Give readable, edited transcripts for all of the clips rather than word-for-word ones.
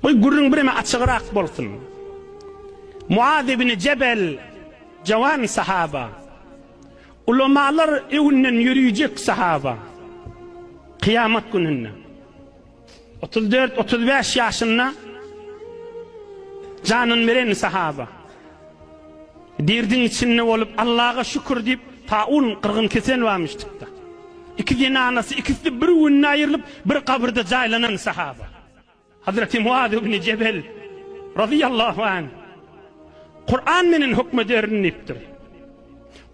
Goý gürrüň bireme açygrak bolsun. Muaz ibn Jebel jawan sahaba. Ulamalar öňünden ýörüjek sahaba. Kyýamat gününde. 34, 35 ýaşynda janyn beren sahaba. Derdiň içinde bolup Allaha şükür diýip taun gyrgyn kesen barmyşdykda. Iki zenanasy ikisi bir günde aýrylyp bir gabyrda jaýlanan sahaba. Hazreti Muaz ibn Jebel razyýallahu anh Kuran menen hökm ederin diýipdir.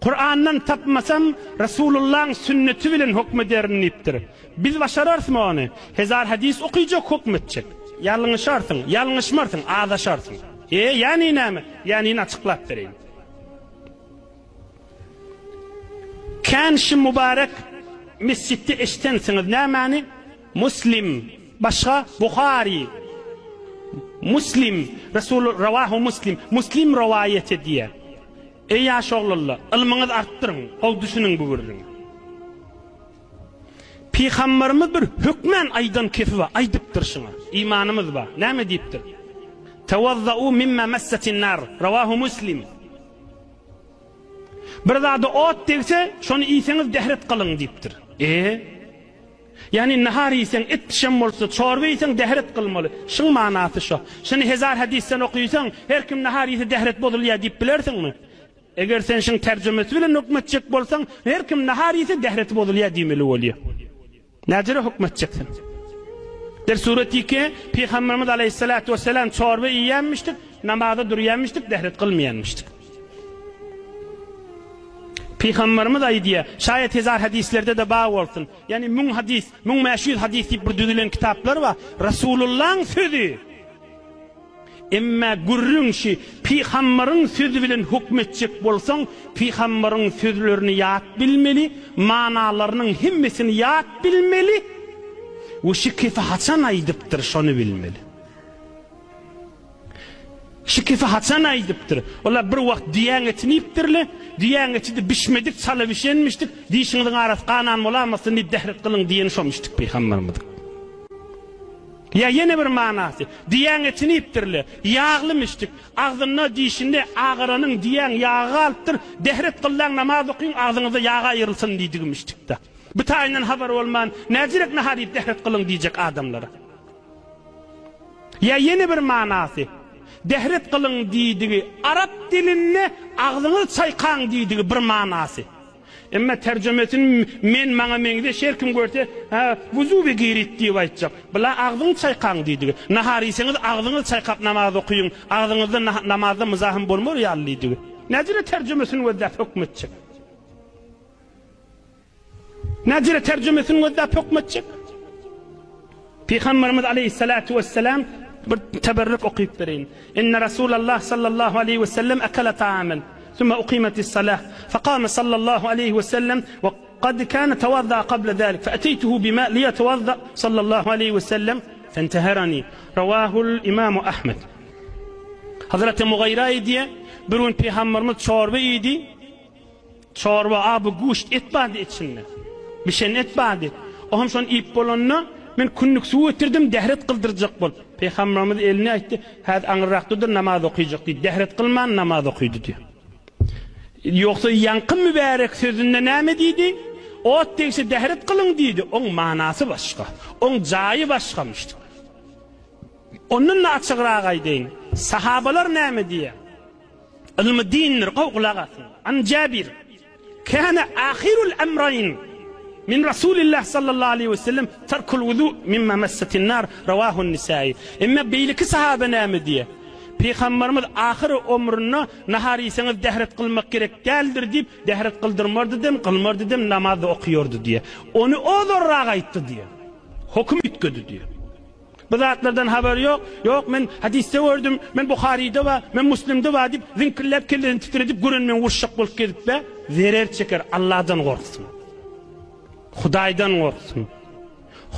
Kurandan tapmasam Resulullahyň sünneti bilen hökm ederin diýipdir. Biz başararysmy ony? Hezar hadys okyjak hökm etjek. Ýalňyşarsyň, ýalňyşmarsyň, azaşarsyň. E, ýani näme? Ýanini açyklap bereýin. Kän şu mübarek mesjitde eşdensiňiz nämäni? Muslim, başga Buhary, Muslim, Resul rawahu Muslim, Muslim rowaýat edýär. Eý ýaş oglanlar, ylmyňyzy artdyryň, gowy düşüniň bu gürrüňe. Pygamberimiz bir hökmän aýdan kefi bar, aýdypdyr şuňa. Imanymyz bar. Näme diýipdir? Tawazzau mimma massatin nar, rawahu Muslim. Bir zada ot degse, şony iýseňiz dehret gylyň diýipdir. E? Ýagny nahar iýseň, et pişen bolsa, çorba iýseň dehret kylmaly. Şuň manasy şo. Şuny hezar hadysdan okysaň, her kim nahar iýse dehret bozulýar diýip bilersiňmi? Eger sen şuň terjümesi bilen höküm etjek bolsaň, her kim nahar iýse dehreti bozulýar diýmeli bolýar. Näjere höküm etjek sen? Der surat 2, Pygamberimiz aleýhissalatu wesselam çorba iýýänmişdik, namaza durýanmişdik, dehret kylmaýanmişdik. Pygamberimiz aýdýar, şaýat hezar hadislerde-de bar bolsun, ýagny müň hadys, 1500 hadys diýip bir düzülen kitaplar bar. Resulullahyň sözi. Emma gürrüň şi pygamberiň sözi bilen hökm etjek bolsaň, pygamberiň sözlerini ýat bilmeli, manalarynyň hemmesini ýat bilmeli we şi kefi haçan aýdypdyr şony bilmeli. Şi kefi haçan aýdypdyr? Olar bir wagt düýäň etini iýipdirle, düýäň eti-de bişmedik, çala bişenmişdik, dişiňiziň arasy ganan bolamasyn diýip dähret gylyň diýeni şomişdik pygamberimiziň. Ýa ýene bir manasy, düýäň etini iýipdirle, ýaglymişdik, agzynda, dişinde agaranyň düýäň ýagy galypdyr, dähret gyllaň namaz okyň agzyňyzda ýag aýrylsyn diýdigimişdik-de. Bu taýyndan habar bolman, näjirek nahar iýip dähret gylyň diýjek adamlara. Ýa ýene bir manasy, dähret gylyň diýdigi arap dilinde agzyňyzy çaýkaň diýdigi bir manasy. Emma terjümesini men maňa meňzeş her kim görse, hä, wuzu we girit diýip aýtjak. Bula agzyňy çaýkaň diýdigi. Nahar iýseňiz agzyňyzy çaýkap namaz okyň, agzyňyzda namazda myzahym bolmar ýaly diýdigi. Näjüre terjümesini gözläp hökm etjek? Näjüre terjümesini gözläp hökm etjek? Pygamberimiz aleýhissalatu wessalam bir teberrük okyp bereýin. Inne Rasulallah sallallahu aleýhi we sellem ekele taamen, summa ukimetis salah, fekame sallallahu aleýhi we sellem we kad kane tewazza kable zalik, feeteytuhu bima liyetewazza sallallahu aleýhi we sellem fenteherani. Rawahul imamu Ahmed. Hazreti Mugaýra aýdýar, bir gün Pygamberimiz çorba iýdi. Çorba, a bu guşt et bardy içinde. Bişen et bardy. O hem şony iýip bolanda, men kündük suw getirdim, dähret kyldyrjak bolup. Pygamberimiz elini aýtdy, Häzir aňyrrakda dur, namaz okyjak diýdi. Dähret kylman namaz okydy diýdi. Ýogsa ýaňky mübärek sözünde näme diýdi? Ot degse dähret kylyň diýdi. Oň manasy başga. Oň jaýy başgamyşdyr. Ondan-da açygrak aýdaýyn. Sahabalar näme diýýär? Ylmy dindir, gowy gulak asyň. An Jabir, Kana ahirul emraýn min Rasulillah sallallahu aleýhi we sellem terkul wudu mimma messetin nar, rawahun Nisai. Emma beýleki sahaba näme diýýär? Pygamberimiz ahyr ömründe nahar iýseňiz dähret kylmak gerek däldir diýip, dähret kyldyrmardy dem, kylmardy dem, namaz-da okaýardy diýýär. Ony ozalrak aýtdy diýýär. Höküm üýtgedi diýýär. Bu zatlardan habary ýok. Ýok, men hadysda gördüm, men Buharyda bar, men Muslimde bar diýip, ziňkilläp kellesini titredip, gören men uruşjak bolup gezip-de, zerer çeker. Alladan gorksun. Hudaýdan gorksun.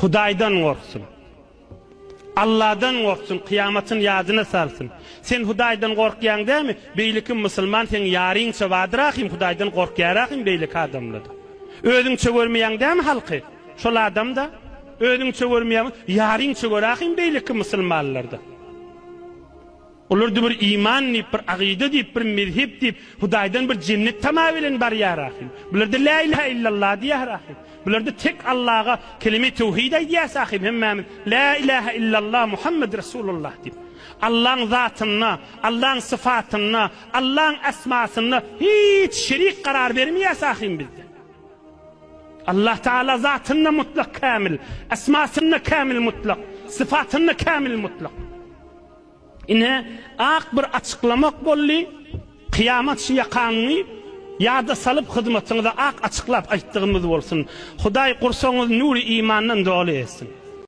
Hudaýdan gorksun. Alladan gorksun, kyýamatyny ýadyna salsyn. Sen Hudaýdan gorkýaň dälmi? Beýleki musulman seň ýaryňça bardyr ahym, Hudaýdan gorkýar ahym beýleki adamlar-da. Özüňçe görmeýäň dälmi halky? Şol adam-da. Özüňçe görmeýäňmi? Ýaryňça gör ahym beýleki musulmanlarda. Olarda bir iman diýip, bir agyda diýip, bir mezhep diýip, Hudaýdan bir jennet tama bilen barýar ahym. Bularda lä ilahe illallah diýýär ahym. Bularda tek Allaga kelime tewhid aýdýas ahym hemmämiz lä ilahe illallah Muhammed Resulullah diýip. Allaň zatynda, Allaň syfatynda, Allaň esmasynda hiç şerik karar bermeýäs ahym bizde. Allah Taala zatynda mutlak kämil, esmasynda kämil mutlak, syfatynda kämil mutlak. Ine, ak bir açyklamak boldy, kyýamat şu ýakaňy ýada salyp hyzmatyňyza ak açyklap aýtdygymyz bolsun. Hudaý gursagyňyzy nury imandan doly etsin.